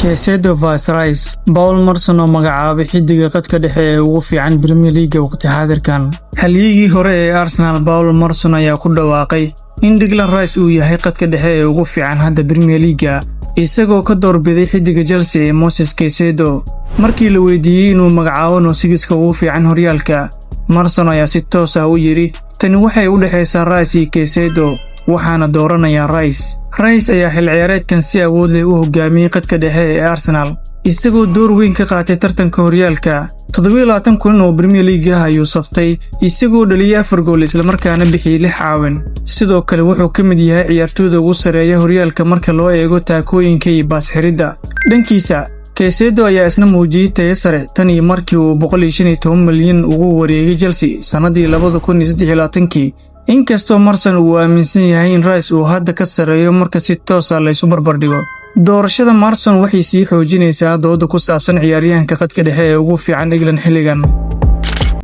Caicedo vs Rice. Paul Merson oo magacaabay xiddiga khadka dhexe ee ugu fiican Premier League waqti xaadirkan. Halyeygii hore ee Arsenal, Paul Merson, ayaa ku dhawaaqay in Declan Rice uu yahay khadka dhexe ee ugu fiican hadda Premier League, isagoo ka doorbiday xiddiga Chelsea ee Moses Caicedo. Markii la weydiiyey inuu magacaabo number six-ka ugu fiican horyaalka, Merson ayaa si toos ah u yidhi: "Tani waxay u dhexaysaa Rice iyo Caicedo, waxaana dooranayaa Rice." Rice ayaa xil ciyaareedkan si awood leh u hogaamiyey khadka dhexe ee Arsenal, isagoo door weyn ka qaatay tartanka horyaalka. 27 kulan oo Premier League ah ayuu saftay, isagoo dhaliyey afar gool islamarkaana bixiyey lix caawin. Sidoo kale wuxuu ka mid yahay ciyaartooyda ugu sarreeya horyaalka marka loo eego taakooyinka iyo baas xiridda. Dhankiisa, Caicedo ayaa isna muujiyey tayo sare tan iyo markii uu 115 milyan ugu wareegay Chelsea sannadii 2023-kii, inkastoo Merson uu aaminsan yahay in Rice uu hadda ka sarreeyo marka si toos ah laysu barbardhigo. Doorashada Merson waxay sii xoojinaysaa dooda ku saabsan ciyaaryahanka khadka dhexe ee ugu fiican England xilligan.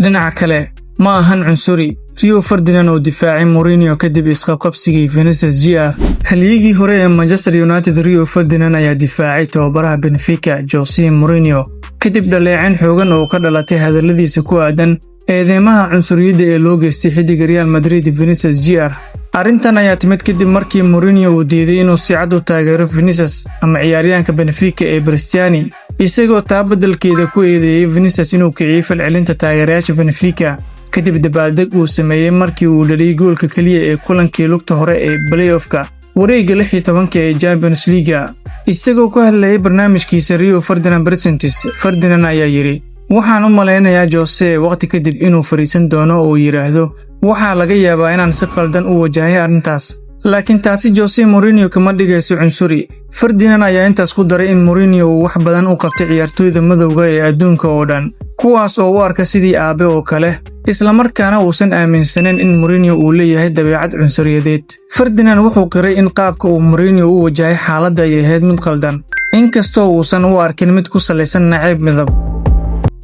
Dhinaca kale, ma ahan cunsuri: Rio Ferdinand oo difaacay Mourinho kadib isqabqabsigii Vinicius Jr. Halyeygii hore ee Manchester United, Rio Ferdinand, ayaa difaacay tababaraha Benfica, Jose Mourinho, kadib dhaleeceyn xoogan oo ka dhalatay hadalladiisa ku aadan eedeymaha cunsuriyadda ee loo geystay xiddiga Real Madrid, Vinicius Jr. Arrintan ayaa timid kadib markii Mourinho uu diiday inuu si cad u taageero Vinicius ama ciyaaryahanka Benfica ee Prestianni, isagoo taa beddelkeeda ku eedeeyey Vinicius inuu kiciyey falcelinta taageerayaasha Benfica kadib dabaaldeg uu sameeyey markii uu dhaliyey goolka keliya ee kulankii lugta hore ee play-off-ka wareegga 16-ka ee Champions League. Isagoo ku hadlayay barnaamijkiisa Rio Ferdinand Presents, Ferdinand ayaa yidhi: "Waxaan u malaynayaa Jose waqti kadib inuu fadhiisan doono oo uu yidhaahdo, 'Waxaa laga yaabaa inaan si qaldan u wajahay arrintaas,' laakiin taasi Jose Mourinho kama dhigayso cunsuri." Ferdinand ayaa intaas ku daray in Mourinho uu wax badan u qabtay ciyaartoyda madowga ee adduunka oo dhan, kuwaas oo u arka sidii aabe oo kale, islamarkaana uusan aaminsanayn in Mourinho uu leeyahay dabeecad cunsuriyadeed. Ferdinand wuxuu qiray in qaabka uu Mourinho u wajahay xaaladda ay ahayd mid qaldan, inkastoo uusan u arkin mid ku salaysan nacayb midab.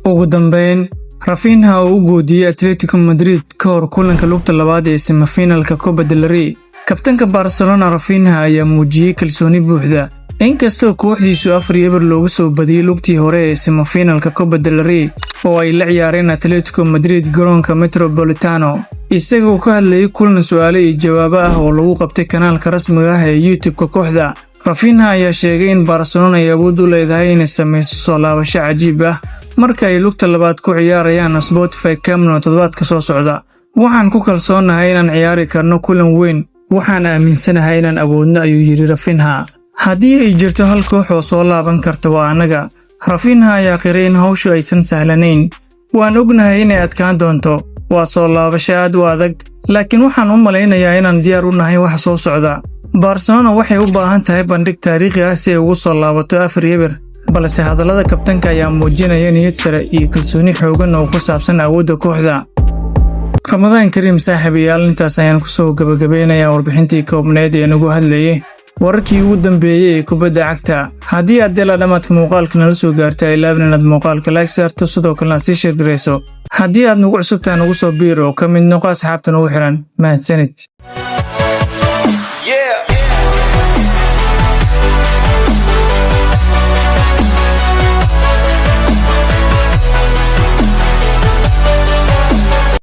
Ugu dambeyn, Raphinha oo u goodiyey Atletico Madrid ka hor kulanka lugta labaad ee semifinalka Copa del Rey. Kabtanka Barcelona, Raphinha, ayaa muujiyey kalsooni buuxda, inkastoo kooxdiisu 4-0 looga soo badiyey lugtii hore ee semifinalka Copa del Rey oo ay la ciyaareen Atletico Madrid garoonka Metropolitano. Isagoo ka hadlayay kulan su'aalo iyo jawaabo ah oo lagu qabtay kanaalka rasmiga ah ee YouTube-ka kooxda, Raphinha ayaa sheegay in Barcelona ay awood u leedahay inay samayso soo laabasho cajiib ah marka ay lugta labaad ku ciyaarayaan Spotify Camp Nou toddobaadka soo socda. "Waxaan ku kalsoonahay inaan ciyaari karno kulan weyn. Waxaan aaminsanahay inaan awoodno," ayuu yidhi Raphinha. "Haddii ay jirto hal koox oo soo laaban karta, waa annaga." Raphinha ayaa qiray in hawshu aysan sahlanayn. "Waan ognahay inay adkaan doonto. Waa soo laabasho aad u adag, laakiin waxaan u malaynayaa inaan diyaar u nahay wax soo socda." Barcelona waxay u baahan tahay bandhig taariikhi ah si ay ugu soo laabato 4-0, balse hadallada kabtanka ayaa muujinaya niyad sare iyo kalsooni xoogan oo ku saabsan awoodda kooxda. Ramadaan kariim, saaxiibayaal. Intaas ayaan kusoo gabagabeynayaa warbixintii koobneed ee nagu hadlayay wararkii ugu dambeeyey ee kubadda cagta. Haddii aad ilaa dhammaadka muuqaalka nala soo gaarto, ilaabin inaad muuqaalka like saarto, sidoo kalena sii share garayso. Haddii aad nagu cusubtahay, nagu soo biir oo ka mid noqo asxaabta nagu xiran. Mahadsanid.